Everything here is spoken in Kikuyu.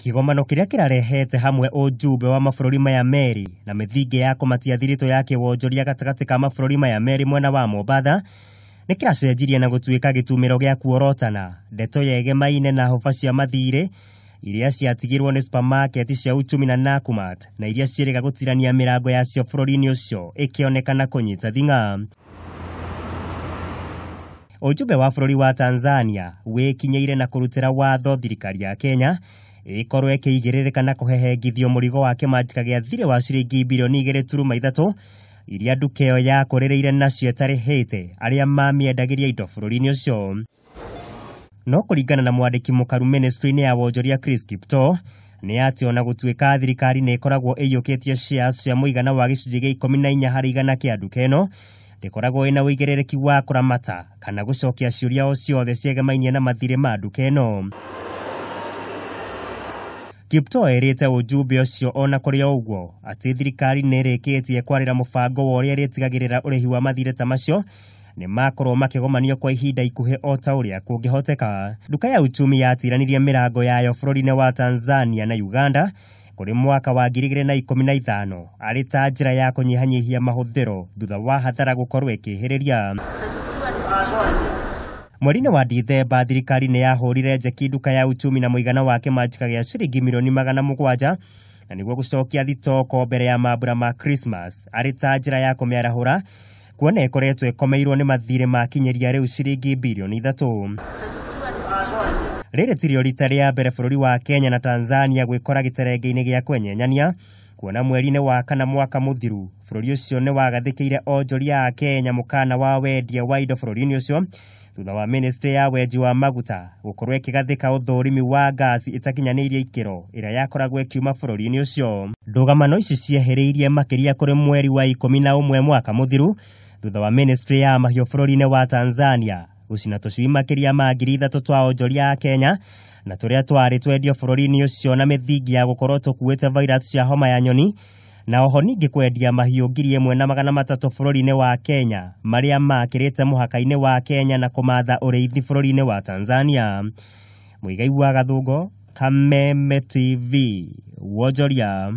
Kĩgomano kĩrĩa kĩrarehete hamwe ũjumbe wa mabũrũri maya merĩ na mĩthingi ya kũmatia thiritũ ya kĩwonjoria gatagatĩ ka mabũrũri maya merĩ mwena wa Mombatha nĩ kĩracenjirie na gũtuĩka gĩtumĩro gĩa kuorotana ndeto yegemaine na hũba cia mathirĩ iria ciatigirwo nĩ supermarket cia Uchumi na Nakumatt na iria ciĩrĩga gũtirania mĩrango yacio bũrũri-inĩ ũcio ĩkĩonekana kũnyita thing'a. Ũjumbe wa bũrũri wa Tanzania wĩkinyĩire na kũrutĩra watho thirikari ya Kenya ĩkorwo ĩkĩigĩrĩrĩka na kũhehengithio mũrigo wa kĩmanjĩka gĩa thirĩ wa ciringi bilioni 2.3 iria nduka ĩyo yakũrĩrĩire nacio ĩtarĩhĩte arĩa mamĩendagĩria indo bũrũri-inĩ ũcio. No kũringana na mwandĩki mũkaru ministry-inĩ ya wonjoria Chris Kiptoo nĩ atĩ ona gũtuĩka thirikari nĩ ĩkoragwo ĩiyũkĩtie shares cia mũigana wa gĩcunjĩ gĩa 14 harĩ igana kĩa nduka ĩno ndĩkoragwo ĩna ũigĩrĩrĩki wa kũramata kana gũcokia ciũria o ciothe ciegemainie na mathirĩ ma nduka ĩno. Kiptoo erĩte ũjumbe ũcio ona kũrĩ o ũguo atĩ thirikari nĩ ĩrĩkĩtie kwarĩra mũbango wa ũrĩa ĩrĩtigagĩrĩra ũrĩhi wa mathirĩ ta macio nĩ makorwo makĩgomanio kwa ihinda ikuhĩ o ta ũrĩa kũngĩhoteka. Nduka ya Uchumi yatiranirie mĩrango yayo bũrũri-inĩ wa Tanzania na Uganda kũrĩ mwaka wa 2015 arĩ ta njĩra ya kũnyihanyihia mahũthĩro thutha wa hathara gũkorwo ĩkĩhĩrĩria. Mweri-inĩ wa Dithemba thirikari nĩ yahũrire njeki nduka ya Uchumi na mũigana wa kĩmanjĩka gĩa ciringi milioni 700 na nĩguo gũcokia thitoko mbere ya mambura ma Christmas arĩ ta njĩra ya kũmĩarahũra kuona ĩkoretwo ĩkomeirwo nĩ mathirĩ makinyĩria rĩu ciringi bilioni 3. Rĩrĩ tirio rita rĩa mbere bũrũri wa Kenya na Tanzania gwĩkora gĩterenge-inĩ gĩa kwenyenyania kuona mweri-inĩ wa kana mwaka mũthiru bũrũri ũcio nĩ wagathĩkĩire onjoria a Kenya mũkana wa wendia wa indo bũrũri-inĩ ũcio thutha wa ministry ya wenji wa maguta gũkorwo ĩkĩgathĩka ũthũrimi wa ngasi ĩtakinyanĩirie ikĩro ĩrĩa yakoragwo ĩkiuma bũrũri-inĩ ũcio. Ndũgamano ici ciehereirie makĩria kũrĩ mweri wa 11 mwaka mũthiru thutha wa ministry ya mahiũ bũrũri-inĩ wa Tanzania gũcina tũcui makĩria ma 3,000 twa onjoria a Kenya na tũrĩa twarĩ twendio bũrũri-inĩ ũcio na mĩthingi ya gũkorwo tũkuĩte virus cia homa ya nyoni na oho ningĩ kwendia mahiũ 1,300 bũrũri-inĩ wa Kenya marĩa makĩrĩte mũhaka-inĩ wa Kenya na kũmatha ũrĩithi bũrũri-inĩ wa Tanzania. Mũigai wa Gathũngo, Kameme TV, wonjoria.